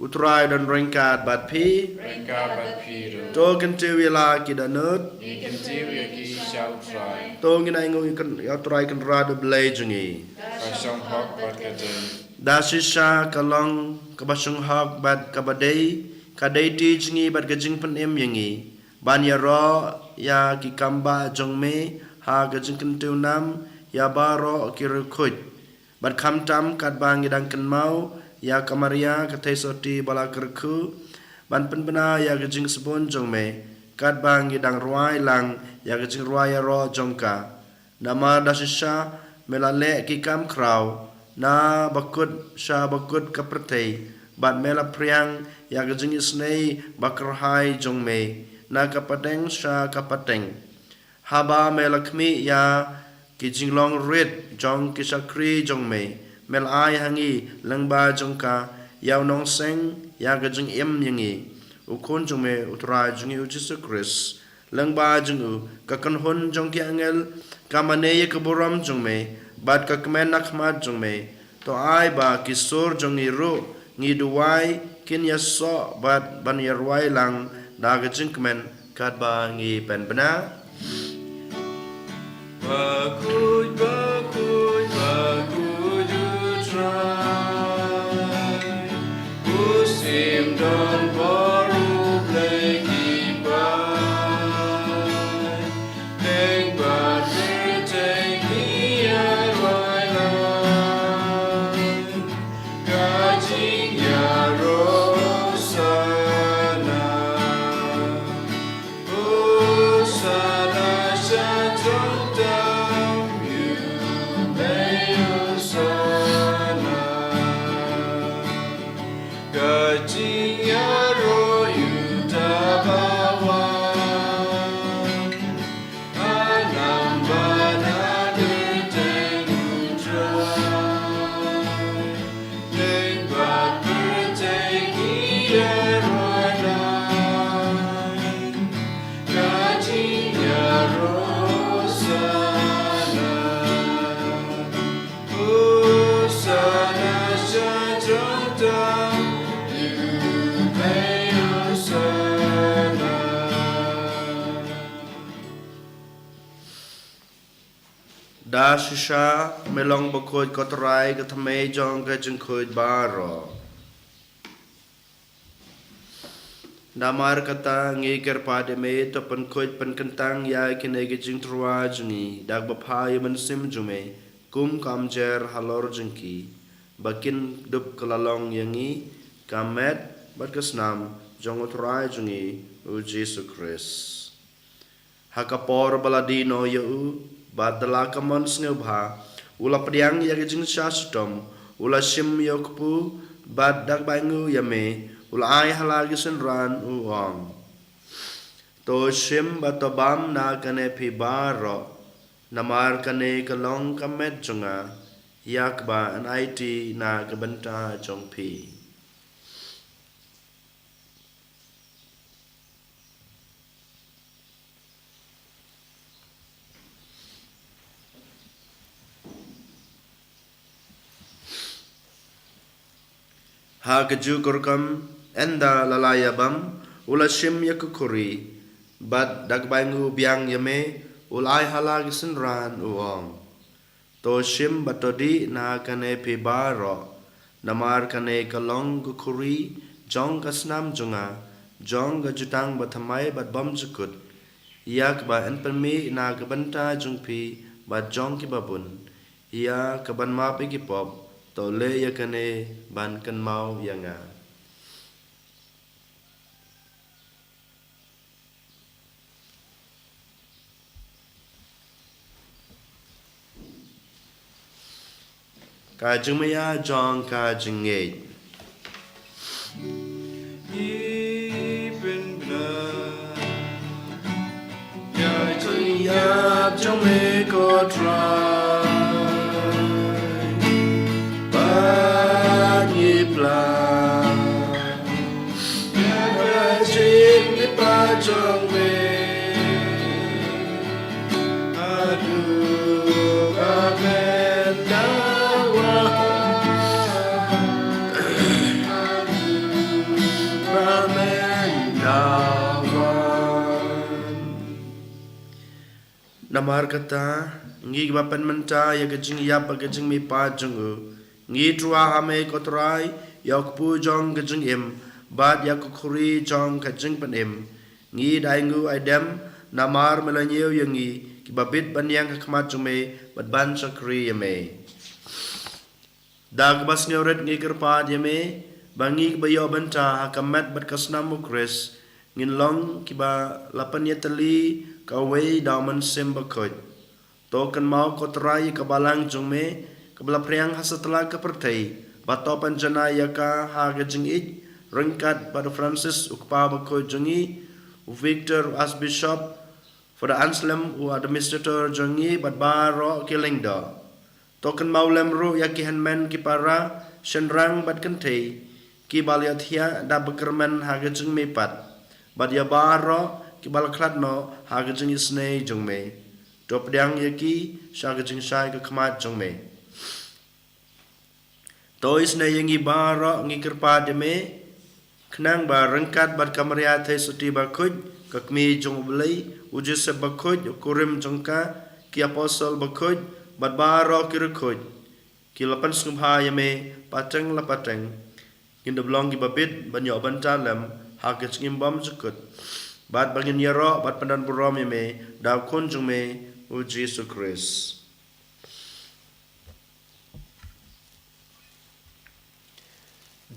U Trai don ryngkat bad phi. Ryngkat bad phi ruh. To kyntiew ïa la ki dohnud. Ngi kyntiew ïa ki sha U Trai. To ngin ainguh ïa kan, ïa U Trai Kynrad U Blei jong ngi. Ka shong hok bad ka dei. Da shisha ka long kaba shong hok bad kaba dei, ka dei ti jong ngi bad ka jingpynim ïa ngi ban ïaroh ïa ki kam ba jong me ha ka jingkyntiew nam ïa baroh ki riewkhuid. Bad khamtam katba ngi dang kynmaw ïa ka Maria ka theisotti ba la kyrkhu, ban pynbna ïa ka jingsbun jong me katba ngi dang rwai lang ïa ka jingrwai ïaroh jong ka. Namar da shisha me la leh ki kam khraw na bakut sha bakut ka pyrthei, bad me la phriang ïa ka jingisynei ba kyrhai jong me na ka pateng sha ka pateng. Haba me la khmih ïa ki jinglong rit jong ki shakri jong me, me la ai ha ngi lyngba jong ka ïa u nongseng ïa ka jingim ïa ngi, u Khun jong me U Trai jong ngi U Jisu Khrist. Lyngba jong u ka kynhun jong ki angel ka mane ïa ka burom jong me, bad ka kmen na khmat jong me. To ai ba ki sur jong ngi ruh ngi duwai kin ïasoh bad ban ïarwai lang da ka jingkmen katba ngi pynbna. Bakhuid, bakhuid, bakhuid U Trai. U shim don bor U Blei ki paid. Teng bad pyrthei ki ïarwai lang. Ka jingïaroh Hosana. Hosana sha jrong tam ïa U Blei Hosana. Ka jingïaroh ïa uta ba wan. Ha nam bad ha kyrteng U Trai. Teng bad pyrthei ki ïarwai lang. Ka jingïaroh Hosana. Hosana sha jrong tam ïa U Blei Hosana. Da shisha me long bakhuid ko Trai ka thymmei jong ka jingkhuid baroh. Namar kata ngi kyrpad ïa me to pynkhuid pynkyntang ïa kine ki jingtyrwa jong ngi da kaba phah ïa u Mynsiem jong me kum ka umjer halor jong ki, ba kin dup ka la long ïa ngi ka met bad ka snam jong U Trai jong ngi U Jisu Khrist. Ha ka por ba la die noh ïa u bad da la ka mon sngewbha, u la pdiang ïa ka jingshah shitom, u la shim ïa u kpu bad da kaba ainguh ïa me, u la ai ha la ki synran u ong: To shim bad to bam na kane phi baroh, namar kane ka long ka met jong nga, ïa kaba yn aiti na ka bynta jong phi. Ha kajuh ka rukom, ynda la la ïa bam, u la shim ïa ka khuri bad da kaba ainguh biang ïa me, u la ai ha la ki synran u ong: To shim bad to dih na kane phi baroh, namar kane ka long ka khuri jong ka snam jong nga, jong ka jutang bathymmai bad bymjukut, ïa kaba yn pynmih na ka bynta jong phi bad jong kiba bun, ïa kaban map ïa ki pop. To leh ïa kane ban kynmaw ïa nga. Ka jingmaïa jong ka jingngeit. Ngi pynbna ïa ka jingïap jong me ko Trai, bad ngi pla ïa ka jingmihpat jong me haduh ba men dawa. Namar kata, ngi kiba pynmynta ïa ka jingïap bad ka jingmihpat jong u, ngi tyrwa ha me ko Trai, ïa u kpu jong ka jingim bad ïa ka khuri jong ka jingpynim. Ngi da ainguh aidem namar me la ñiew ïa ngi kiba bit ban ïeng ha khmat jong me bad ban shakri ïa me. Da kaba sngewrit ngi kyrpad ïa me ba ngi kiba ïoh bynta ha ka met bad ka snam u Khrist ngin long kiba la pynïatylli kawei da u Mynsiem Bakhuid. To kynmaw ko Trai ïa ka balang jong me kaba la phriang ha satlak ka pyrthei, bad to pynjanai ïa ka ha ka jingïeit ryngkat bad u Francis u kpa bakhuid jong ngi, u Victor u Archbishop, Father Anselm u administrator jong ngi bad baroh ki lyngdoh. To kynmaw lem ruh ïa ki hynmen ki para, shynrang bad kynthei kiba la ïathiah da bakyrmen ha ka jingmihpat, bad ïa baroh kiba la khlad noh ha ka jingisynei jong me. To pdiang ïa ki sha ka jingshai ka khmat jong me. To isynei ïa ngi baroh ngi kyrpad ïa me, khnang ba ryngkat bad ka Maria Theisotti bakhuid, ka kmie jong u Blei, u Joseph bakhuid, u kurim jong ka, ki apostol bakhuid, bad baroh ki riewkhuid ki la pynsngewbha ïa me pateng la pateng, ngin da long kiba bit ban ïoh bynta lem ha ka jingim bymjukut, bad ba ngin ïaroh bad pyndonburom ïa me da u Khun jong me, u Jisu Khrist.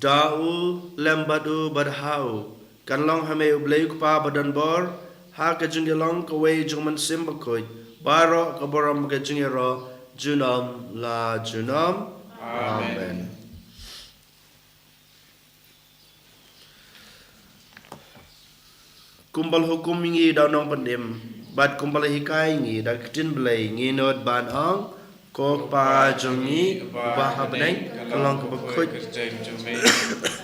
Da u, lem bad u, bad ha u, kan long ha me u Blei u Kpa badonbor, ha ka jingïalong kawei jong u Mynsiem Bakhuid, baroh ka burom ka jingïaroh junom la junom. Amen. Amen. Kumba la hukum ïa ngi da u Nongpynim, bad kumba la hikai ïa ngi da ka ktien Blei, ngin nud ban ong: Ko Kpa jong ngi uba ha bneng, kan long kaba khuid,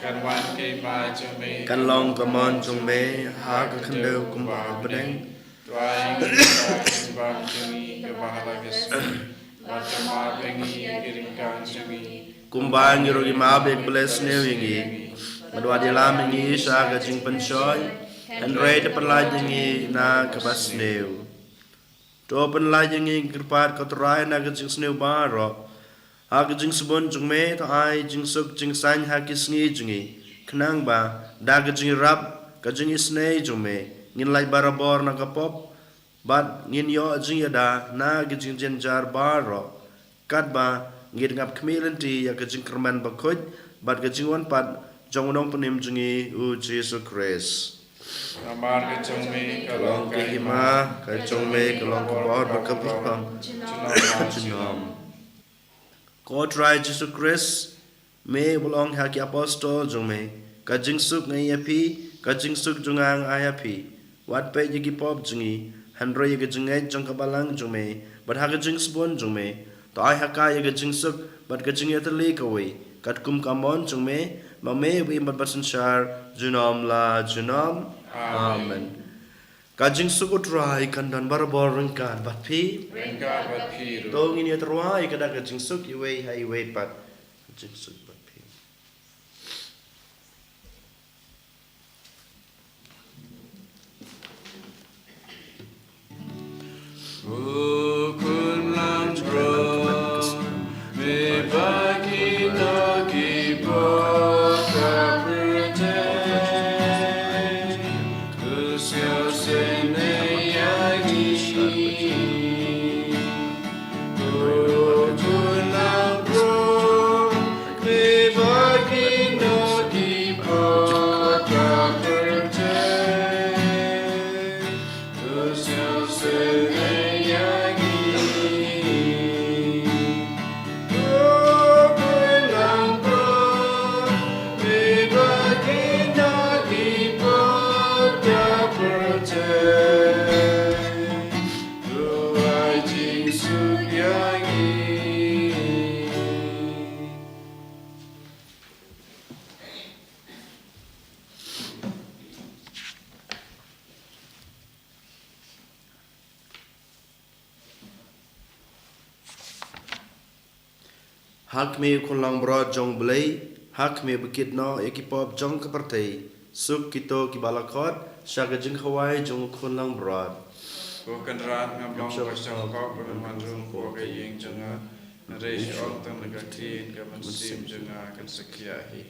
kan wan ka hima jong me, kan long ka mon jong me ha ka khyndew kumba ha bneng. Duwai ïa ngi, Kpa, ka jingbam jong ngi kaba ha la ka sngi, bad kynmaw ïa ngi ha ki ryngkang jong ngi, kumba ngi ruh ngi map ïa kiba leh sniew ïa ngi. Bad wat ïalam ïa ngi sha ka jingpynshoi, hynrei to pynlait ïa ngi na kaba sniew. To pynlait ïa ngi, ngi kyrpad ko Trai, na ka jingsniew baroh. Ha ka jingsbun jong me to ai jingsuk jingsaiñ ha ki sngi jong ngi, khnang ba da ka jingïarap ka jingisynei jong me ngin lait barabor na ka pop, bad ngin ïoh jingïada na ka jingjynjar baroh, katba ngin ngap khmih lynti ïa ka jingkyrmen bakhuid bad ka jingwan pat jong u Nongpynim jong ngi, u Jisu Khrist. Namar ka jong me ka long ka hima, ka jong me ka long ka bor bad ka burom junom la junom. Ko Trai Jisu Khrist, me ba la ong ha ki apostol jong me: Ka jingsuk nga ai ïa phi, ka jingsuk jong nga nga ai ïa phi. Wat peit ïa ki pop jong ngi, hynrei ïa ka jingngeit jong ka balang jong me, bad ha ka jingsbun jong me to ai ha ka ïa ka jingsuk bad ka jingïatylli kawei, katkum ka mon jong me, ma me uba im bad basynshar junom la junom. Amen. Amen. Ka jingsuk u Trai kan don barabor ryngkat bad phi. Ryngkat bad phi ruh. To ngin ïa tyrwa ïa ka da ka jingsuk iwei ha iwei pat. Ka jingsuk bad phi. U Khun langbrot, me ba kino ki pop ka pyrthei, to sngewsynei ïa ngi. U Khun langbrot, me ba kino ki pop ka pyrthei, Ha khmih, u Khun langbrot jong u Blei, ha khmih ba kit noh ïa ki pop jong ka pyrthei. Suk kito kiba la khot sha ka jingkhawai jong u Khun langbrot. Ko Kynrad, ngam long ba shong khop ban wan rung hapoh ka ïing jong nga, hynrei shu ong tang da ka ktien, ka mynsiem jong nga kan sa khiah hi.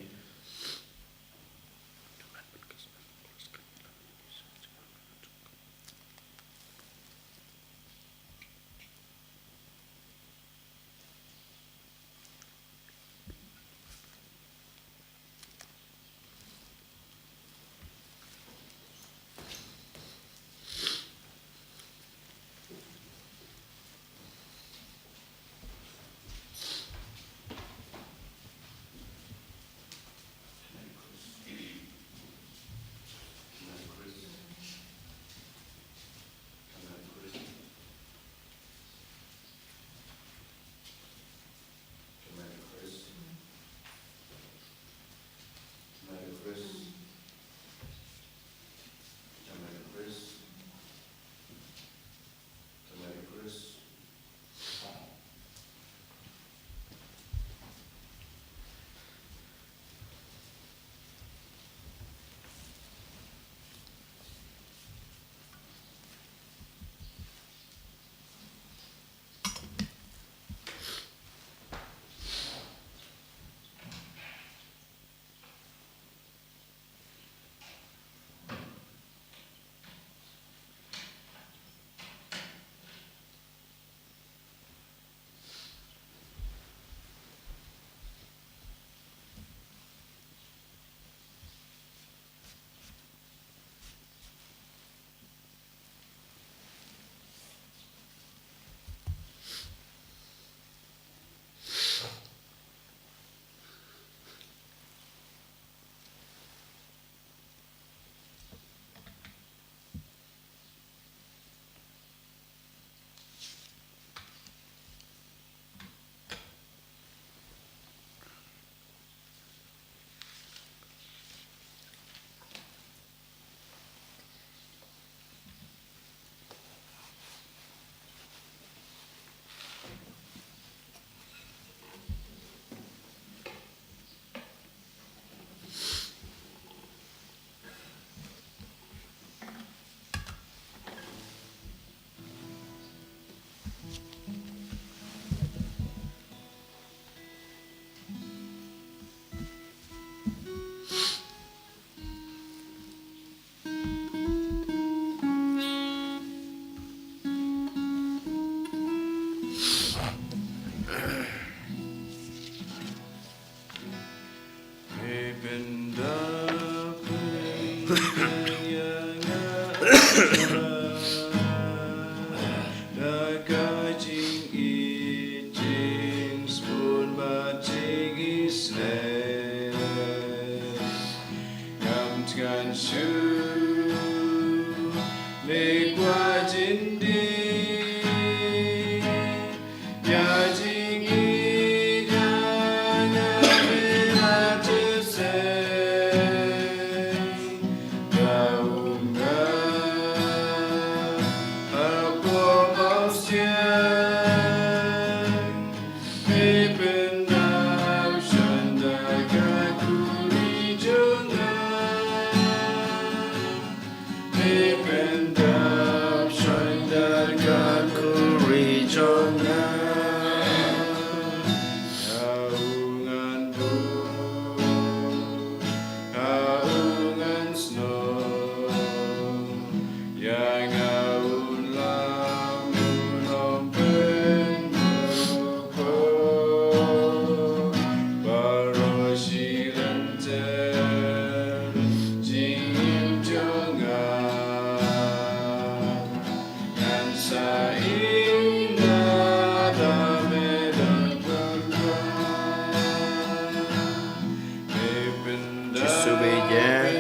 Jisu ba ïeit,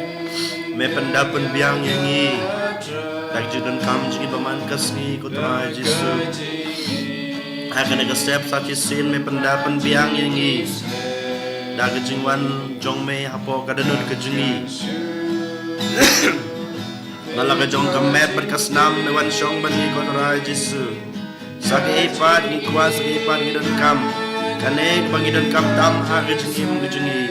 me pyndap pynbiang ïa ngi da ka jingdonkam jong ngi ba man ka sngi, ko Trai Jisu. Ha kane ka step sa shisien me pyndap pynbiang ïa ngi da ka jingwan jong me hapoh ka dohnud ka jong ngi. Na la ka jong ka met bad ka snam me wan shong bad ngi, ko Trai Jisu. Sa kaei pat ngi kwah, sa kaei pat ngi donkam, kane kaba ngi donkam tam ha ka jingim ka jong ngi.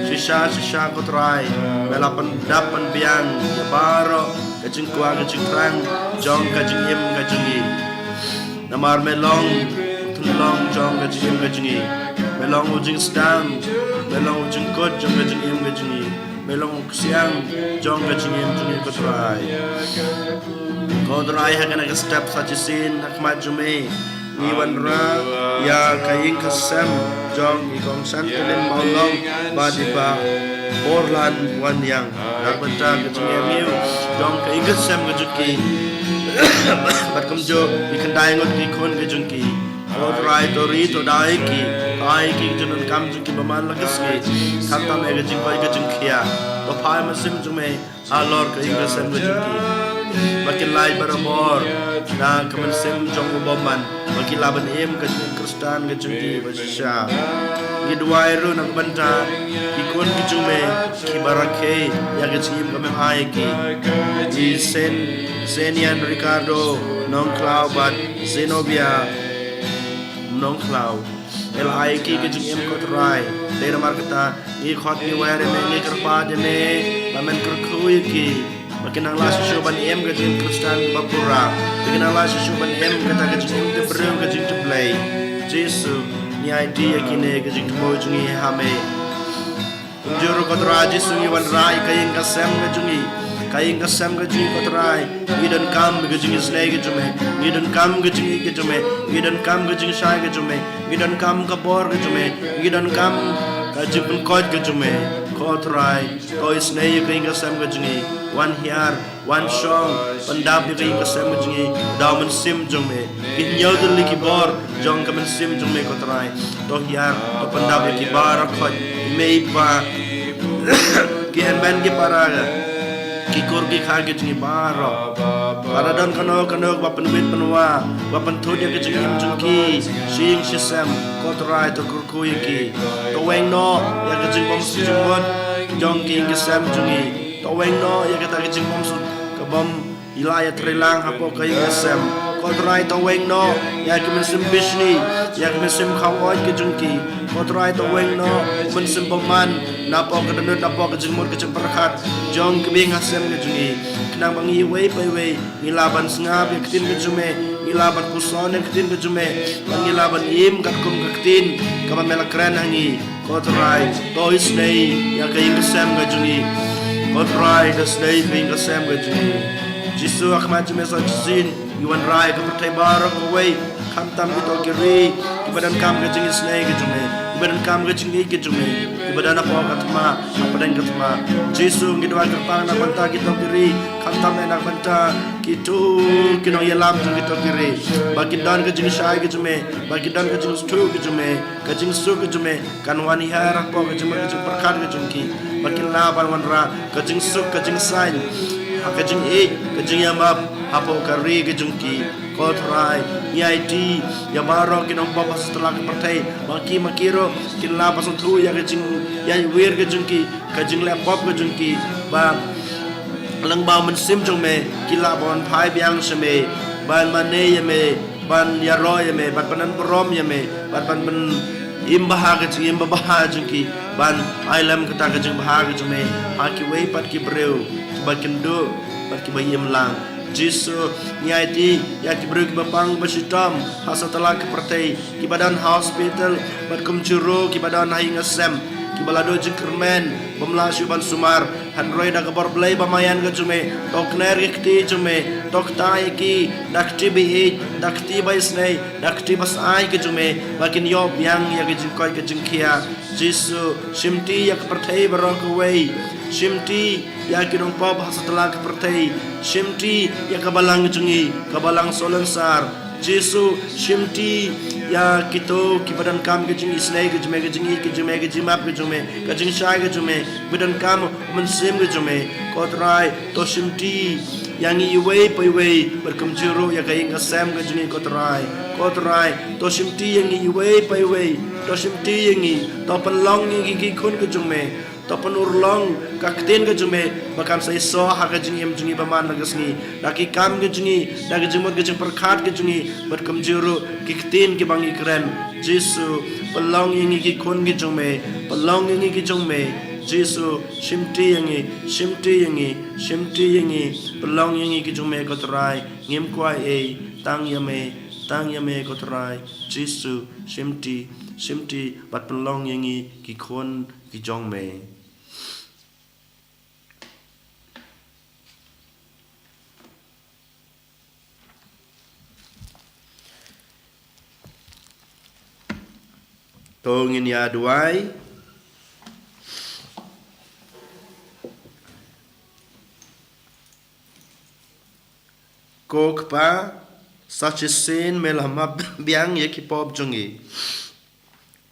Shisha shisha, ko Trai, me la pyndap pynbiang ïa baroh ka jingkwah ka jingthrang jong ka jingim ka jong ngi. Namar me long u tynlong jong ka jingim ka jong ngi. Me long u jingsdang, me long u jingkut jong ka jingim ka jong ngi. Me long u ksiang jong ka jingim jong ngi, ko Trai. Ko Trai, ha kane ka step sa shisien ha khmat jong me ngi wanrah ïa ka ïing ka sem jong i Kong Shantalin Mawlong bad i Bah Borlan Wanniang. Na ka bynta ka jingïaid jong ka ïing ka sem ka jong ki bad kumjuh ki khyndai ngut ki khun ka jong ki. Ko Trai, to ri to da ïa ki, to ai ïa ki ka jingdonkam jong ki bymman la ka sngi. Khamtam ïa ka jingkoit ka jingkhiah, to phai mynsiem jong me halor ka ïing ka sem ka jong ki. Ba kin lait barabor na ka mynsiem jong u bymman, ba kin lah ban im ka jingim Khristan ka jong ki ba shisha. Ngi duwai ruh na ka bynta ki khun ki jong me kiba rakhe ïa ka jingim kaba me ai ïa ki. I Sen, Senian Ricardo Nongkhlaw bad Zenobia Nongkhlaw. Me la ai ïa ki ka jingim, ko Trai. Te namar kata ngi khot ngi wer ïa me, ngi kyrpad ïa me ba men kyrkhu ïa ki, ba kin nang lah shuh shuh ban im ka jingim Khristan ba pura, ba kin nang lah shuh shuh ban im kata ka jingim jingbriew, ka jingim Blei. Jisu, ngi aiti ïa kine ka jingthmu jong ngi ha me. Kumjuh ruh, ko Trai Jisu, ngi wanrah ïa ka ïing ka sem ka jong ngi, ka ïing ka sem ka jong ngi, ko Trai. Ngi donkam ka jingisynei ka jong me, ngi donkam ka jingïeit ka jong me, ngi donkam ka jingshai ka jong me, ngi donkam ka bor ka jong me, ngi donkam ka jingpynkhuid ka jong me. Ko Trai, to isynei ïa ka ïing ka sem ka jong ngi. Wan hiar, wan shong, pyndap ïa ka ïing ka sem ka jong ngi da u mynsiem jong me. Ki hynñiew tylli ki bor jong ka mynsiem jong me, ko Trai. To hiar, to pyndap ïa ki baroh, ko Trai. Me i Pa, ki hynmen ki para, ki kur ki kha ki jong ngi baroh. Lada don kano kano ba pynwit pynwah, ba pynthut ïa ka jingim jong ki shi ïing shi sem, ko Trai, to kyrkhu ïa ki. To weng noh ïa ka jingbymsuk jingmut jong ki ïing ki sem jong ngi. To weng noh ïa kata ka jingbymsuk ka bym ïa la ïa trei lang hapoh ka ïing ka sem. Ko Trai, to weng noh ïa ki mynsiem bishni, ïa ki mynsiem khawoit ki jong ki. Ko Trai, to weng noh u mynsiem bymman napoh ka dohnud, napoh ka jingmut ka jingpyrkhat jong ki ïing ha sem ki jong ngi. Khnang ba ngi iwei pa iwei ngi lah ban sngap ïa ka ktien ka jong me, ngi lah ban puson ïa ka ktien ka jong me, bad ngi lah ban im katkum ka ktien kaba me la kren ha ngi. Ko Trai, to isynei ïa ka ïing ka sem ka jong ngi. Ko Trai, to isynei ïa ka ïing ka sem ka jong ngi. Jisu, ha khmat jong me sa shisien ngi wanrah ïa ka pyrthei baroh kawei, khamtam kito ki ri kiba donkam ka jingisynei ka jong me, kiba donkam ka jingïeit ka jong me, kiba don hapoh ka thma, hapdeng ka thma. Jisu, ngi duwai kyrpang na ka bynta kito ki ri, khamtam na ka bynta kito ki nongïalam jong kito ki ri, ba kin don ka jingshai ka jong me, ba kin don ka jingsngewthuh ka jong me, ka jingsuk ka jong me kan wan hiar hapoh ka jingmut ka jingpyrkhat ka jong ki, ba kin lah ban wanrah ka jingsuk ka jingsaiñ, ha ka jingïeit ka jingïamap hapoh ka ri ka jong ki. Ko Trai, ngi aiti ïa baroh ki nongpop ha satlak ka pyrthei, ba ki ma ki ruh kin lah ban sngewthuh ïa ka jingïaid wir ka jong ki, ka jingleh pop ka jong ki, ba lyngba u mynsiem jong me ki lah ban phai biang sha me, ban mane ïa me, ban ïaroh ïa me, ban pynburom ïa me, ban, ban, ban im bha ha ka jingim babha jong ki, ban ai lem kata ka jingbha ka jong me ha kiwei pat ki briew kiba kynduh bad kiba im lang. Jisu, ngi aiti ïa ki briew kiba pang ba shitom ha satlak ka pyrthei, kiba don ha hospital bad kumjuh ruh kiba don ha ïing ha sem, kiba la duh jingkyrmen bym lah shuh ban sumar. Hynrei da ka bor Blei ba maïan ka jong me, to kner ïa ki kti jong me, to ktah ïa ki da ka kti ba ïeit, da ka kti ba isynei, da ka kti ba shai ka jong me, ba kin ïoh biang ïa ka jingkoit ka jingkhiah. Jisu, shimti ïa ka pyrthei baroh kawei, shimti ïa ki nongpop ha satlak ka pyrthei, shimti ïa ka balang jong ngi, ka balang Salonsar. Jisu, shimti ïa kito kiba donkam ka jingisynei ka jong me, ka jingïeit ka jong me, ka jingmap ka jong me, ka jingshai ka jong me, ba donkam u mynsiem ka jong me. Ko Trai, to shimti ïa ngi iwei pa iwei, bad kumjuh ruh ïa ka ïing ka sem ka jong ngi, ko Trai. Ko Trai, to shimti ïa ngi iwei pa iwei, to shimti ïa ngi, to pynlong ïa ngi ki khun ka jong me, to pynurlong ka ktien ka jong me ba kan sa ïasoh ha ka jingim jong ngi ba man la ka sngi, da ki kam ka jong ngi, da ka jingmut ka jingpyrkhat ka jong ngi, bad kumjuh ruh ki ktien kiba ngi kren. Jisu, pynlong ïa ngi ki khun ki jong me, pynlong ïa ngi ki jong me. Jisu, shimti ïa ngi, shimti ïa ngi, shimti ïa ngi. Pynlong ïa ngi ki jong me ko Trai, ngim kwah ei, tang ïa me, tang ïa me ko Trai. Jisu, shimti, shimti, bad pynlong ïa ngi ki khun ki jong me. To ngin ïa duwai. Ko Kpa, sa shisien me la map biang ïa ki pop jong ngi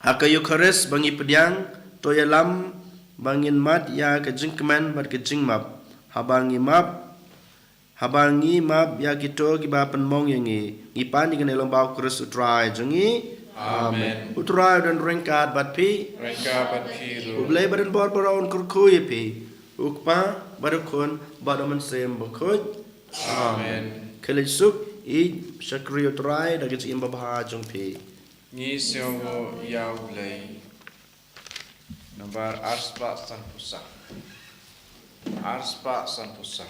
ha ka Eukharist ba ngi pdiang. To ïalam ba ngin mad ïa ka jingkmen bad ka jingmap. Haba ngi map, haba ngi map ïa kito kiba pynmong ïa ngi, ngi pan ïa kane lyngba U Khrist U Trai jong ngi. Amen. U Trai u don ryngkat bad phi. Ryngkat bad phi ruh. U Blei ba donbor baroh un kyrkhu ïa phi, U Kpa, bad U Khun, bad U Mynsiem Bakhuid. Amen. Khie leit suk, ïeit shakri U Trai da ka jingim babha jong phi. Ngi sngewbha ïa U Blei. Nambar arspah sanphew saw. Arspah sanphew saw.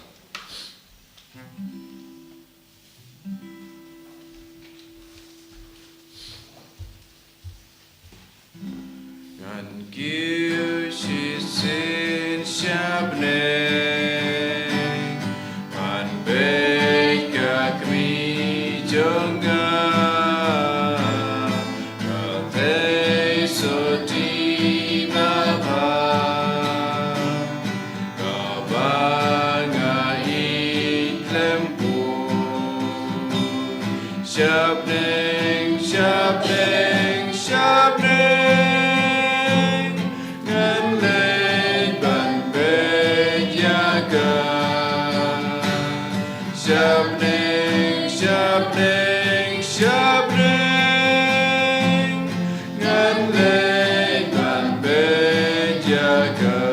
Ngan kiew shisien sha bneng, ngan beit ka kmie jong nga. Ka thei sotti babha, kaba nga ïeit khlem pur. Sha bneng, sha bneng, sha bneng, ngan leit ban peit ïa ka. Sha bneng, sha bneng, sha bneng, ngan leit ban peit ïa ka.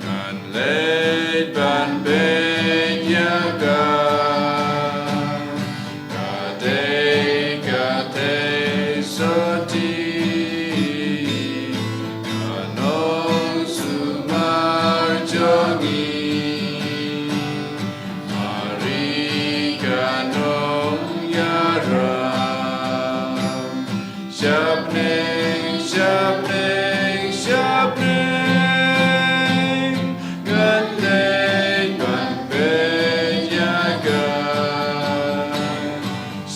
Ngan leit ban peit ïa ka. Ka dei ka thei sotti, ka nongsumar jong ngi. Mari ka nongïalam. Sha bneng, sha bneng, sha bneng, ngan leit ban peit ïa ka.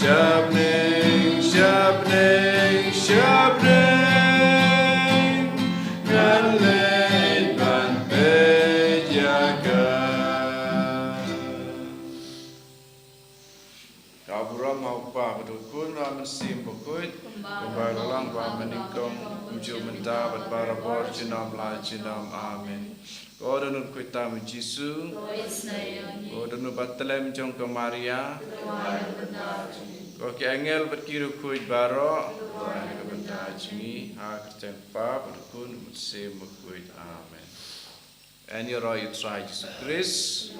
Sha bneng, sha bneng, sha bneng, ngan leit ban peit ïa ka. Ka burom ha U Kpa bad U Khun bad U Mynsiem Bakhuid, kumba ka long ha kaba nyngkong, kumjuh mynta bad barabor junom la junom. Amen. Ko Dohnud khuid tam Jisu. Ko Dohnud ba tlem jong ka Maria. Ko ki angel bad ki riewkhuid baroh, ha ka bynta jong ngi, ha ka kyrteng U Kpa bad U Khun bad U Mynsiem Bakhuid. Amen. Yn ïaroh ïa U Trai Jisu Khrist.